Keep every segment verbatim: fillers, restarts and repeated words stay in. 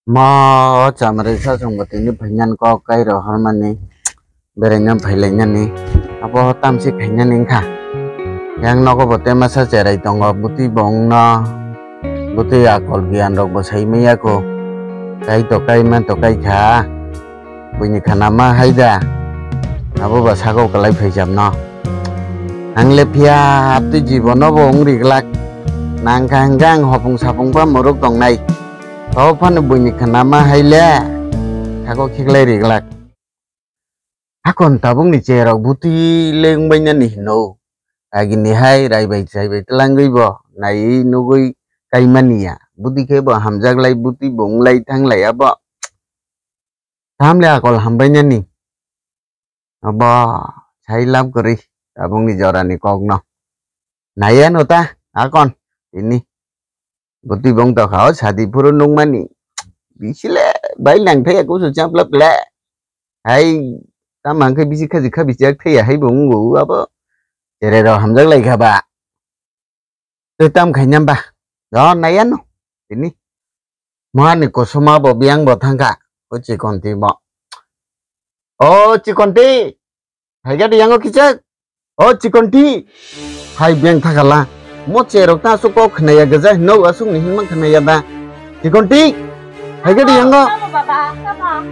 Mo chamari sa chwngbo tini phainan kok kai rohormani, beraina phailainani, abo tamsi khainani wngkha. Yang nogo bo temasa cherai tongo, bwtwi bo wngno, bwtwi akol giyan rok bo sai manya kho. Kai to kai man to kai kha, buini khana ma hai da, abo ba sago kwlai phaijak no. Ang le phiya aptwi jibono bo wng riglak, nang kha hwnkhe ang hopung sapung ba mwrwk tongnai. Tabo phano buini khana ma hai le, sago khiklai riglak. Hakon tabukni cherok bwtwi le wngbainani hino. Agini hai raibai chaibai tlangwi bo naiwi nugwi kaimani ya. Bwtwi khe bo hamjaklai, bwtwi bo wnglai thanglai abo. Tamle akol hambainani. Abo sai lab kwrwi tabukni jorani kokno. Naiya no ta, akon, tini. Bwtwi bong tokha o sadi phuru nukmani. Bisile bai nang thaya kusu chaplap le. Hai, tamo hwnkhe bisi khaji kha bisi jak thaya hai bo wngo abo. Cherero hamjak lai kha ba. Tei tam khainam ba. Do naiya no. Tini. Mani kusuma bo biyang bo thangkha. O chikonti bo. O chikonti. Haigadi yango kichak. O chikonti. Hai beng thakala. Mo cherok ta asuk kok khnaya gaja hino asuk ni hinmang khnaya da. Chikonti. Haigadi yango. Tamo baba, tamo.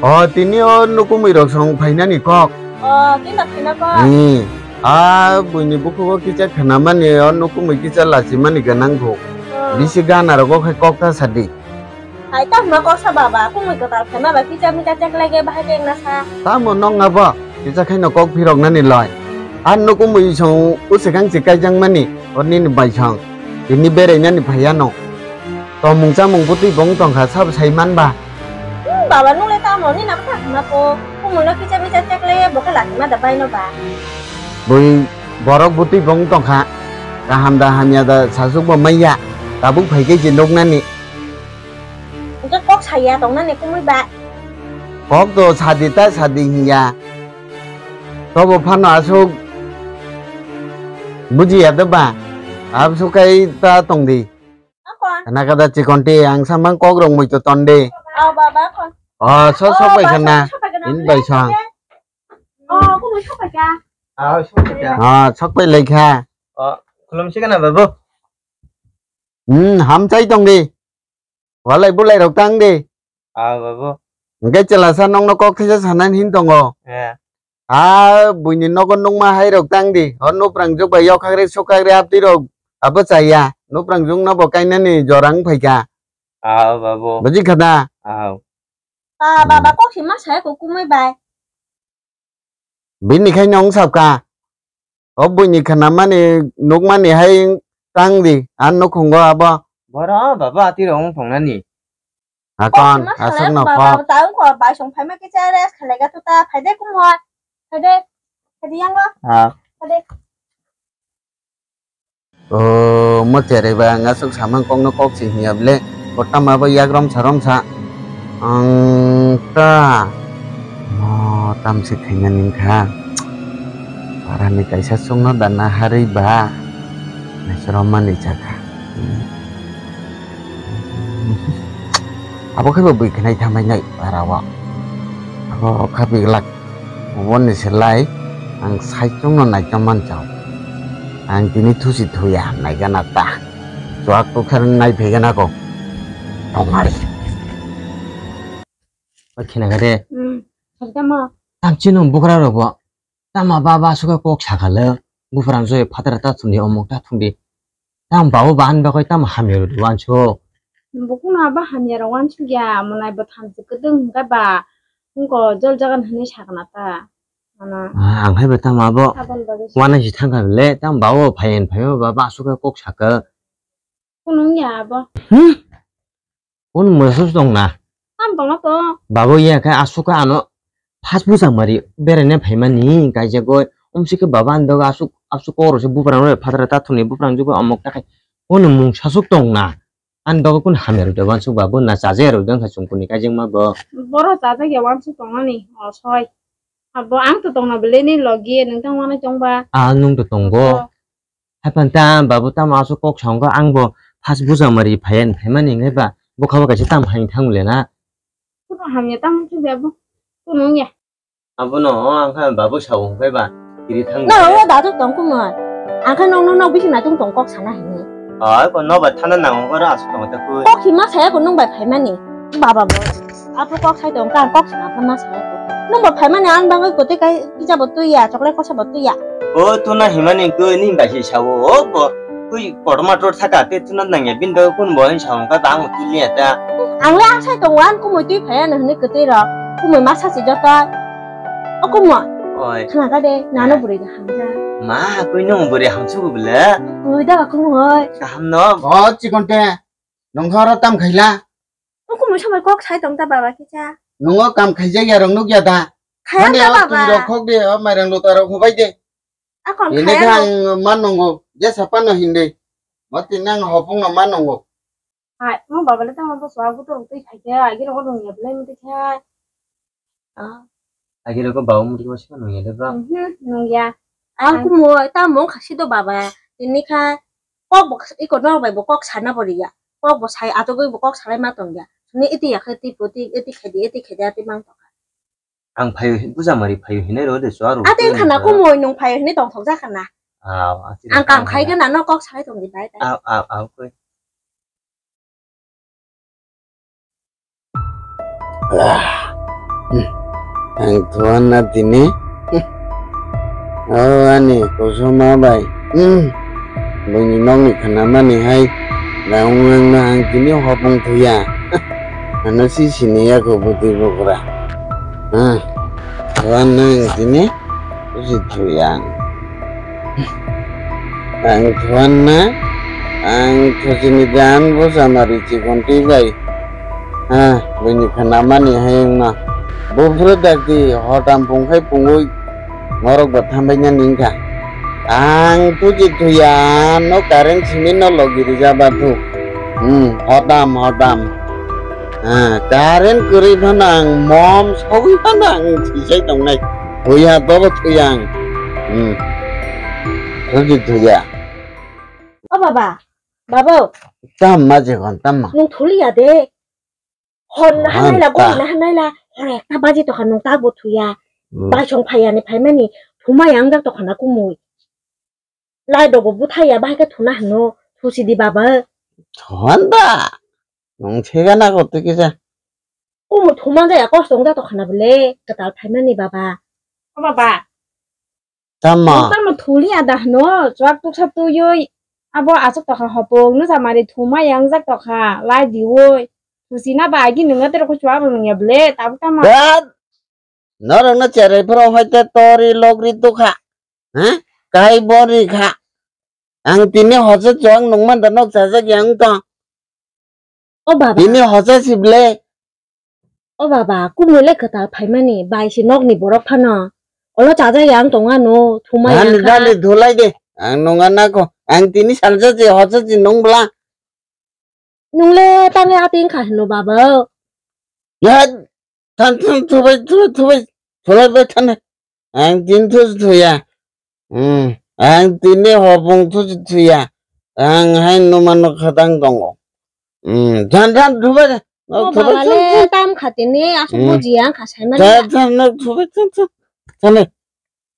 O tini o nukumui rok song phainani kok. O tini da phaina kok. Ni. A buini bukhugo kichak khnamani o nukumui kichak lachimani ganang kho. Hmm. Bisi gana rogo khai kok ta sadi. Hai tamo kok sa baba, kumui kwtal khaima ba kicha mita cheklai ge bahai khe wngna sa. Tamo nong abo kicha khaino kok phirok nani loi. Ar nukumui song usekang se kaijang mani, o nini bai song. Tini berai nani phaiya no. Tomung chamung bwtwi bong tongkha sabo sai man ba. Hmm, baba nung le tamo nini abo ta khna ko. Kumui no kicha mita cheklai bo khe lachima da bai no ba. Bui borok bwtwi bong tongkha. Kaham da hamya da sasuk bo maiya. Tabuk phai khe je nuk nani. Hwnkhe kok saya tongnani kumui ba? Kok do sadi ta sadi hinya. Tobo phano asuk bujiya de ba? Asuk kai ta tongdi. Apa? Kana kada chikonti ang samang kok rong mui to tonde. Oh, baba kon. Oh, so sok bai kana. In bai sang. Oh, kumui sok bai ka. Ah, sok bai ka. Ah, sok bai lai kha. Oh, khulum si kana babu. Hmm, ham chai tongdi. Walai bulai rok tang di. Ah, babu. Hingke chwla sa nongno kok thisa sanani hin tongo. Eh. Ah, buini nogo nungma hai rok tang di. Hor nuprang juk bai yokhak re sukak re apti rok abo chaya. Nuprang juk no bo kainani jorang phaika. Ah, babu. Buji khada? Ah. Ah, baba kok si ma saya ko kumui bai. Bini khai nong sapka. O buini khana mani nuk mani hai tang di, an nukhungo abo. Boro baba ati rong tongnani. Hakon, aswk no kok. Tang ko bai song phaima kisa rest khalai ga tuta, phaide kumhor. Phaide, phaide yango. Ah. Phaide. O mo cherai ba ang aswk samang kokno kok se hinya bile. Bo tama bo yak romsa romsa. Ang ta mo tam se khaina ning kha. Parani kaisa chwngno dana harwi ba. Naisoro mani chakha. Abo khe bo bui khnai thamai nai para o. Abo kha biglak. Oboni se lai ang saichungno naitong manchao. Ang tini thusi thuya naigana ta. Chuak tukhar naiphegana ko. Tongari. Khena kare. Hmm. Tamo. Tam chino bukra robo. Tama baba suka kok sakale. Bufrang joy phatara ta thumdi omok ta thumdi. Tam babu bahan bagwi tam hamya rwdi wansuk. Bukuno abo hamya rok wansuk ya, monai bo thamchi kwdwng hwnkhe ba wngko jol jagan hwnwi sakna ta. Ano. Ah, ang hai ba tam abo. Aboni bagwi se. Wana si thangkha le, tam babu phayan phaima ba, ba aswk khe kok sakha. Kunu wngya abo. Hmm? Kunu mwsa tong na? Tam tongna to. Babu ya khe aswk khe ano phas bwsa mari beraina phaimani kaijagoi. Umsi khe baba ani dogo aswk, aswk kok rok se buprang rok phatara ta thumni buprang jugo omok ta khai. Kunu mung saswk tong na? Ani dogo kunu hamya rwdi wansuk ba, bo na chajakya rwdi wngkha chwng kuni kaijakma bo. Boro chajakya wansuk tongnani, o soi. Abo ang to tongna belai ni logi, nwng tang wanai tongba. Ah, nwng to tongo. Abo. Haiphano ta babu tamo aswk kok songkha, ang bo phas bwsa mari phaiya ni phaimani hinwi ba. Bukha bo kaisa tam hai thang le na. Kuno hamya tam chu be bo. Kuno ya. Abono ang kha babu sa ung bai ba. Kiri thang. Na o da to tong kumai. Ang kha nong nong bisi na tung tong kok sana hini. Ai ko no ba thana nang ko ra asu tong ta ku. Kok hima saya ko nung bai phai mani. Baba bo. Apo kok sai tong kang kok sana kha ma saya ko. Nung ba phai mani ang bang ko te kai kisa bo tu ya chocolate ko sa bo tu ya. O tu na hima ni ko ni ba si sa o bo. Kui kotorma tor thaka te tuna nangya bini bagwi kun bo hin samung kha bang twi liya ta. Ang le ang sai tongo ang kumui twi phai ano hinui kwtwi rok. Kumui ma sachi joto. O kumui. Oi. Khna kha de nano bwrwi de hamja. Ma koi nong bwrwi hamsu bwle. Kumui da ba kumui. Kaham no. O chikon te. Nong thoro tam khaila. O kumui samai kok sai tong ta baba kisa. Nongo kam khaijak ya rong nuk ya da. Khaya ta baba. Twi rok khok de o mairang luta rok hubai de. Akon ini khaya kha no. Ang man nongo, je sapa no hindi. Mati nang hopung no man nongo. Hai, mo baba le tamo bo swa bu to tei khai khe, agi ro dong ya, belai mo tei khai. Ah, agi ro ko bawo mo tei ko sima nong ya de ba. Mhm, nong ya. Ang ku mo, ta mo khasi do baba. Ini kha, kok bo, iko no bai bo kok sana bo ri ya. Kok bo sai, ato goi bo kok salai ma tong ya. Ni iti ya khe, ti po, ti, iti khai di, iti khai di, ati mang tong. Ang phaio hin, puja mari phaio hinai ro de chuaru. Ate khana kumui nung phaio hinai tongthok ja khana. Aw, ati. Ang kam khai gana no kok sai tong di bai bai. Aw, aw, aw, koi. Ah, hmm. Ang thuan na tini. Hmm. Oh, ani kusuma bai. Hmm. Buini nokni khanamani hai naung ang no ang tini hopung thuya. Ano si sini ya ko bwtwi bugra. Ah, thuan no ang tini si thuya. Ang thuan na ang thusini dan bo samari chikon twi bai. Ah, buini khanamani hai ang no. Buphuru dakti hotam pung khai pungwi. Norok bo thambaina ningkha. Ang tuji thuya no current simi no logi rijaba thu. Hmm, hodam, hodam. Ah, current kwrwi phano ang mom sogwi phano ang sisai tongnai. Thuya, bobo thuya ang. Hmm. Tuji thuya. O baba, babo. Tamma je kon, tamma. Nung thuliya de. Hor naha naila, gom naha naila, hor ekta baji tokha nung tak bo thuya. Hmm. Baisong phaiya ni phaimani, thumai ang jak tokha na kumui. Lai dogo buthaiya, bahai khe thuna hino, thusi di baba. Thon da, nung thega na ko twi kisa. Kumui thuma jaya kosto wng jak tokha na bole, kwtal phaimani baba. O baba. Tamo? Tamo thuli ada hwno, chuak tuksa twiwi. Abo achuk tokha hopung, nwsa mari thuma yangjak tokha, lai diwi. Thusi na ba agi nungya tero ko chuak rw nungya ble, tabuk tamo? Dad! Norok no cherai phoro hai te tori logri tukha. Ha? Kai bori kha. Ang tini hosa chuak nungman da nok chajak yang to. O baba. Bini hosa si ble. O baba, kumui le kwtal phaimani, bai si nokni borok phano. Olo chajak ya ang tong ano, thumai yang kha. Dali, dali, thulai de. Ang nung anako. Ang tini salsa si hosa si nung bla. Nung le tangwi ating kha hino baba. Ya, than, than, thubai, thubai, thubai. Thulai bai than. Ang tini thusi thuya. Hmm. Ang tini hopung thusi thuya. Ang hai numa no khatang tongo. Hmm. Than than thubai. O baba le tam kha tini asuk buji ang kha sai mani. Than than no thubai than than. Than le.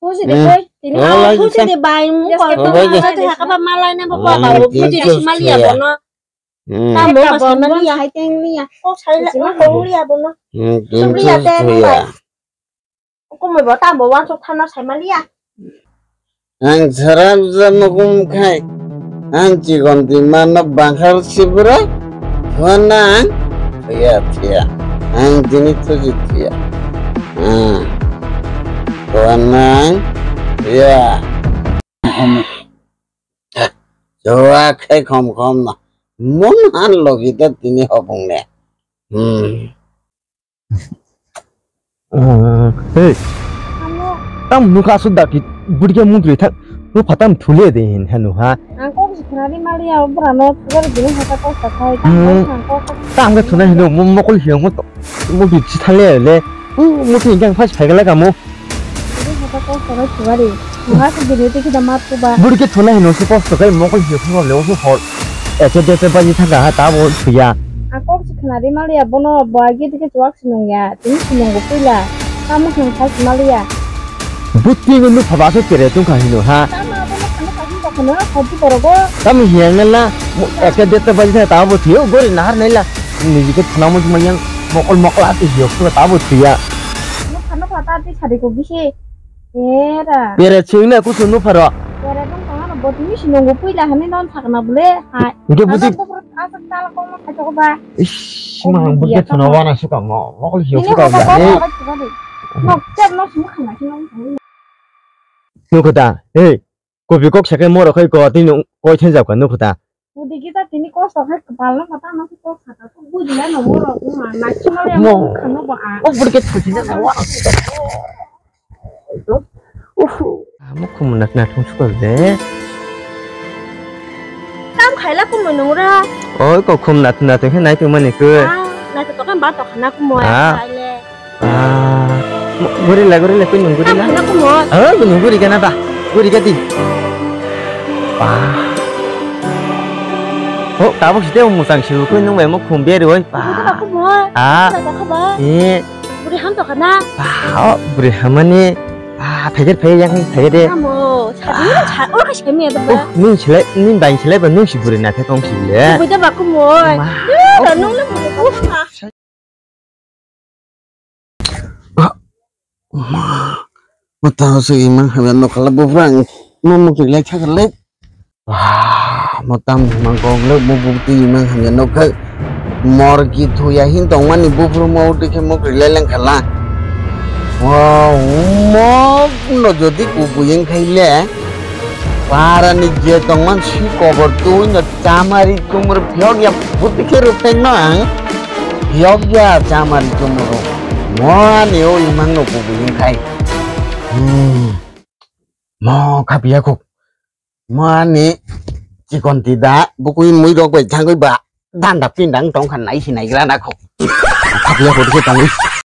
Thusi de koi tini. Thusi de bai mu ko thubai de. Thusi de kaba malai na baba. Thusi de sumali ya bono. Hmm. Tam bo kha sai mani ya. Hai teng li ya. Ko sai la ko li ya bono. Hmm. Than thusi thuya. Kumui bo tamo wansuk thana sai maliya. Ang saram jama kum khai. Ang chikon di mano bangkhar sibra. Thuana ang thuya thuya. Ang dini thuji thuya. Ah. Thuana ang thuya. Joa khai khom khom na. Mon han logi ta tini hopung ne. Hmm. Hey. Tam nukha asuk daki burge mugri thak. Nukha tam thule de hin hanu ha. Ang kok si khna di mali ya bura no thugar bini hata kok sa khai. Hmm. Tam kok. Tam khe thuna hino mo mokol hiyo mo to. Mo bi chi thale le. U mo ti jang phas phai gala kamo. Bini hata kok sa khai thugar di. Nukha si bini te kita mat kuba. Burge thuna hino se kok sa khai mokol hiyo khna le o hor. Eche de se baji thaka ha ta bo thuya. Ang kok si Khna ri maliya bono bo agi dike chuwak sinung ya. Tini sinung bo puila. Tamo khna kha si maliya. Buti ngu nupha ba se kere tungkha hino ha. Tamo bono khna kha hino khna khoti borogo. Tamo hiya ngala. Ekta deta baji tha tamo bo thiyo gori nahar naila. Niji ke thana mo juma yang mokol mokol ati hiyo khna tamo thiya. Nupha nupha ta ti sari ko bisi. Era. Pere chingna kusu nupharo. Pere tong tong ano bo tini sinung bo puila hani non sakna bole. Hai. Hingke buti. Asok chala kong ma khaito ba. Ish, ma ang buti thuno wana suka mo. Mokol hiyo suka ba. Nok chep no sum khana kino. Nuko ta. Hey. Kopi kok sakai moro khai ko tini koi thenjak ka nuko ta. Budi kita tini kosto khai kepal no kata no kok kata to budi ya no moro ko ma na kino ya mo khano ba a. O budi ke thusi na wa. Uhu. Amo khum nat nat thung sukol de. Kam khaila kumui nungra. Oi ko khum nat nat khe nai tongmani khe. Ah, nai to kan ba to khana kumui. Ah. Khaile. Ah. Gorilla gorilla koi nung gorilla. Kam khaila kumui. Ah, nung gorilla na ba. Gorilla di. Ba. Oh, tabuk site musang sibu koi nung bai mo khum beri oi. Ba. Kumui. Ah. Kumui. Eh. Buri ham to kana? Ba, oh, buri hamani. Ah, phaikar phai yang phai de. Amo, sa, sa, oro ka semi ada ba. Oh, nung silai, nung bai silai ba nung si buri na thai tong si le. Bui da ba kumoi. Ma. Da nung le buri ko. Ma. Mata se imang hamya no kala bo brang. Mo mo kiri lai thakar lai. Wah, mo tam mang kong le mo buk twi mang hamya nokha. Mor ki thuya hin tong mani bufru mo twi khe mo kri le leng khala. Wow, mo no jodi ku buyeng khai le. Para ni je tong man si kobor twi no chamari tumur phiyok ya buti khe rupeng no ang. Phiyok ya chamari tumur. Mo ani o imang no ku buyeng khai. Hmm. Mo khapiya kok. Mani chikon tida bukui mui rok bai thangwi ba danda pindang tong kha nai sinai gra na kho. Khapiya kho dikhe tangwi.